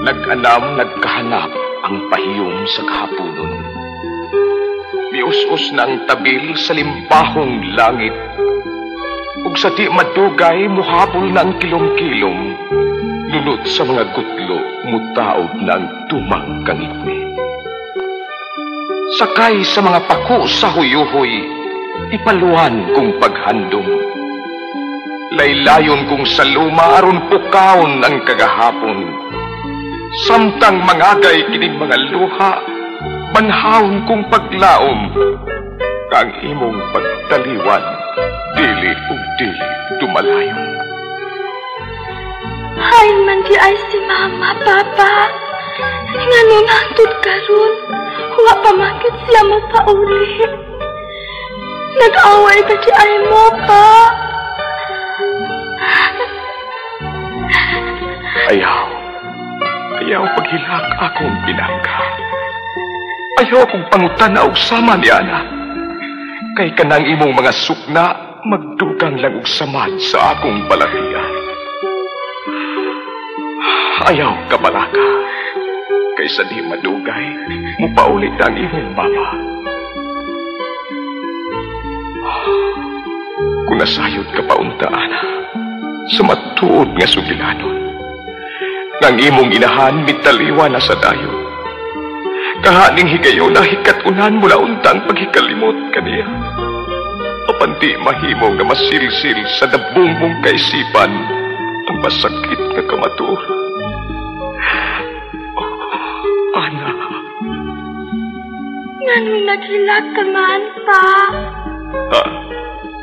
Nag-anam, nagkahanap ang pahiyom sa kahaponon. Mius-us na ang tabil sa limbahong langit. Ug sa di madugay, muhabol na ang kilom-kilom. Nunot sa mga gutlo, mutaob na ang tumang kangitni. Sakay sa mga pako sa huyuhoy, ipaluan kong paghandom. Laylayon kong sa luma aron pukaon ang kagahapon. Samtang mangagay kining mga luha, banhawon kong paglaom. Kang imong pagtaliwan, dili ug dili dumalayon. Hain man di ay si Mama, Papa. Nganong hangtod karon, wa pa makit sila mo pauli. Nag-away ba di ay mo, Pa? Ayaw. Ayaw paghilak akong pinangga. Ayaw akong pangutana og sama ni Ana. Kay kanang imong mga sukna, magdugang lang og samad sa akong balatian. Ayaw kabalaka. Kay sa di madugay, mupaulit ang imong mama. Kung nasayod ka paunta, Ana, sa matuod nga sugilanon, nang imong inahan mitaliwa na sa dayon. Kahaning higayon na hikatunan mo na untang paghikalimot kaniya. Apan di mahimo nga masilsil sa dabong mong kaisipan ang masakit nga kamatuoran. Oh, Ana. Nganong naghilak ka man, Pa?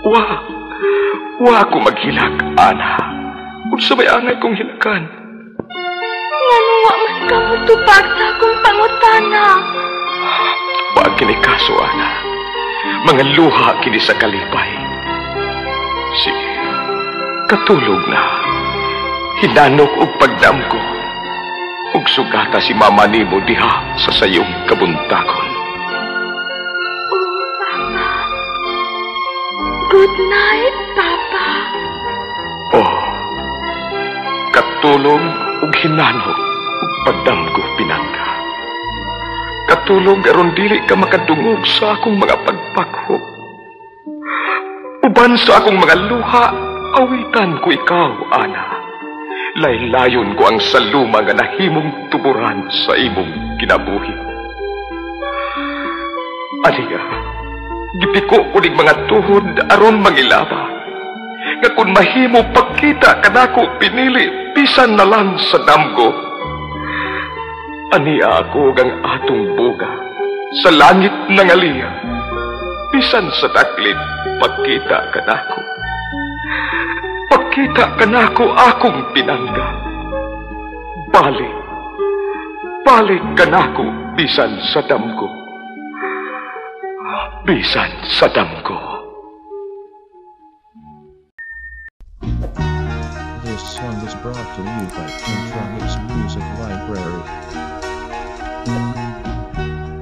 Wa. Wa ako maghilak, Ana. Unsa may angay kong hilakan? Nganong wa man ka motubag sa akong pangutana? Wa kini kaso, Ana. Mga luha kini sa kalipay. Sige, katulog na. Hinanok og pagdamgo. Ug sugata si mama nimo diha sa sayong kabuntagon. Oh, Papa. Good night, Papa. Oh, katulog ug hinanok ug pagdamgo pinangga. Katulog aron dili ka makadungog sa akong mga pagpakho. Uban sa akong mga luha, awitan ko ikaw, Ana. Laylayon ko ang saluma nga nahimong tuburan sa imong kinabuhi. Aliya, gipiko ko ning mga tuhod aron mangilaba. Nga kun mahimo pagkita kanako pinili bisan na lang sa damgo. Aniya ako gang atong buga sa langit ng aliya. Bisan sa taklit pagkita kanako. Pagkita kanako akong pinangga. Balik, balik kanako bisan sa damgo. Bisan sa damgo. This song was brought to you by Kintronics Music Library.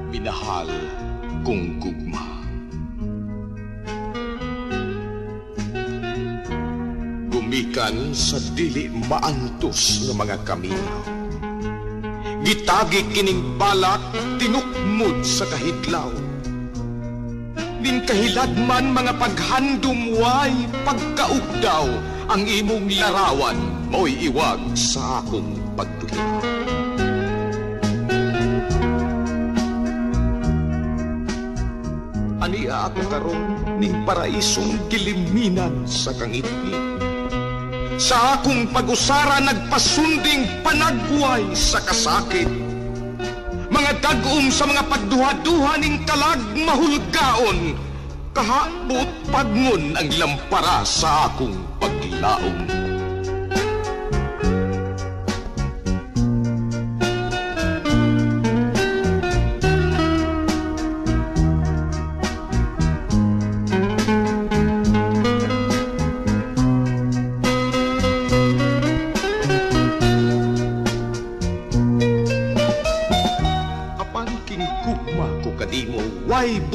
Minahal kong gugma. Gumikan sa dili maantos nga mga kaminaw. Gitagi kining balak tinukmod sa kahidlaw. Nin kahilad man mga paghandom way pagkaugdaw, ang imong larawan mo'y iwag sa akong pagtuloy. Aniya ako karon ning paraisong giliminan sa kangitngit. Sa akong pag-usara nagpasunding panagway sa kasakit. Mga dag-om sa mga pagduha-duha ning kalag mahulgaon, kahabot pagngon ang lampara sa akong paglaom.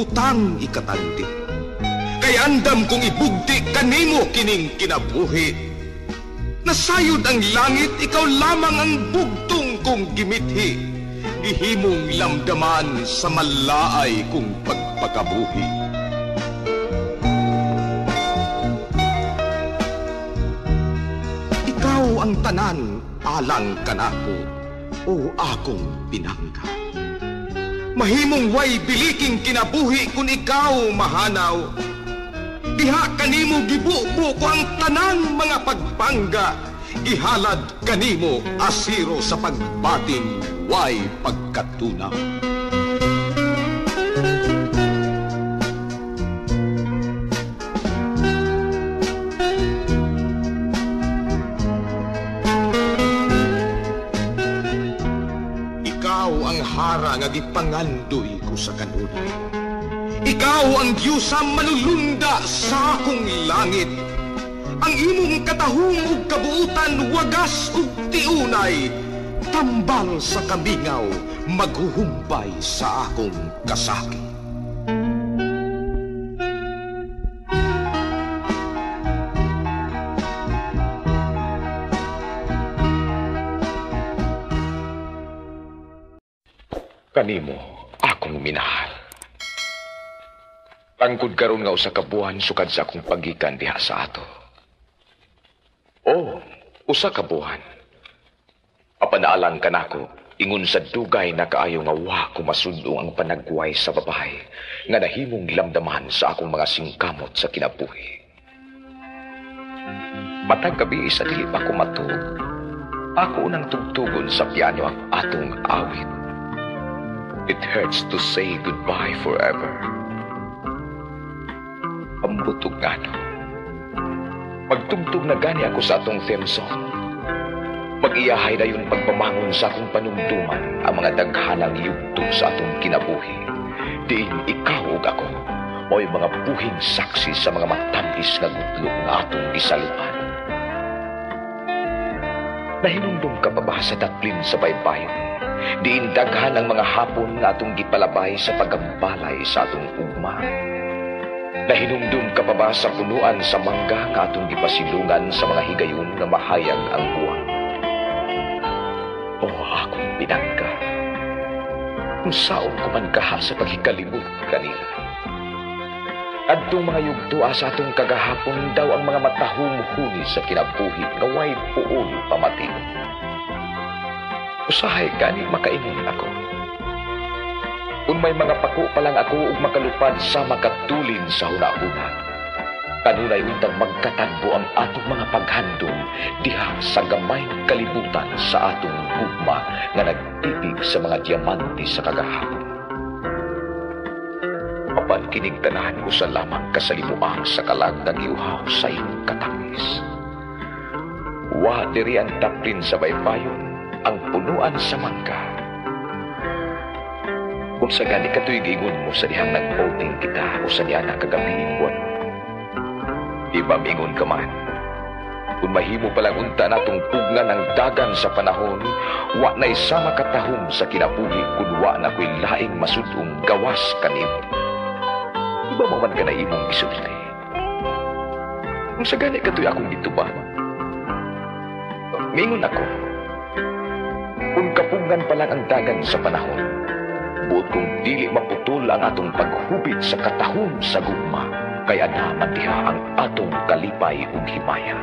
Butang ikatandi. Kay andam kong ibugti kanimo kining kinabuhi. Nasayod ang langit, ikaw lamang ang bugtong kong gimithi. Gihimong lamdaman sa malaay kong pagpakabuhi. Ikaw ang tanan alang kanako, o akong pinangga. Mahimong way biliking kinabuhi kung ikaw mahanaw. Diha kanimo gibubo ko ang tanang mga pagpangga. Gihalad kanimo asiro sa pagbating way pagkatunaw. Ikaw ang hara nga gipangandoy ko sa kanunay. Ikaw ang Diyosa manulunda sa akong langit. Ang imong katahum ug kabuutan wagas ug tiunay. Tambal sa kamingaw, maghuhumpay sa akong kasakit. Kanimo akong minahal. Tangkod karon nga usa ka buwan sukad sa akong paggikan diha sa ato. Oh, usa ka buwan. Apan naalang kanako, ingon sa dugay na kaayo nga wa ko masudong ang panagway sa babae nga nahimong lamdaman sa akong mga singkamot sa kinabuhi. Matag gabi sa dili pa ko matuog, ako nang tugtugon sa piano ang atong awit. It hurts to say goodbye forever. Ambutog ngano. Magtugtog na gani ako sa atong theme song. Mag-iyahay na yun pagpamangon sa akong panumduman ang mga daghanang yugto sa atong kinabuhi. Diin ikaw ug ako mo'y mga buhing saksi sa mga matamis nga gutlo nga atong gisaluan. Nahinumdum ka pa ba sa daplin sa baybayon? Diin daghan ang mga hapon nga atong gipalabay sa pagambalay sa atong ugma. Nahinumdum ka pa ba sa punuan sa mangga nga atong gipasilungan sa mga higayon nga mahayag ang buwan? O akong pinangga, kung saon ko man kaha sa paghikalimot kanila. Adtong mga yugtoa sa atong kagahapon daw ang mga matahumhuni sa kinabuhi nga way puon pamatinon. Usahay gani makaingon ako. Kung may mga pako pa lang ako ug makalupad sa makatulin sa hunahuna, kanunay untang magkatagbo ang atong mga paghandom diha sa gamay kalibutan sa atong gugma nga nagtipig sa mga diamante sa kagahapon. Apan kining tanan usa lamang kasalimuang sa kalag nga giuhaw sa imong katangis. Wa diri ang taplin sa baybayon, ang punuan sa mangga. Kung sa gani kato'y giingon mo sa dihang nag-voting kita o sa niya na kagabiing buwan. Di ba mingon ka man? Kung mahimo palang unta natong pugnan ang dagan sa panahon, wa na'y sama katahom sa kinabuhi kung wa na ko'y laing masudong gawas kanimo. Di ba maman ka na imong gisulti? Kung sa gani kato'y akong gitubang, mingon ako, kung kapugnan pa lang ang dagan sa panahon, buot kong dili maputol ang atong paghubit sa katahom sa gugma, kay ana man diha ang atong kalipay ug himaya.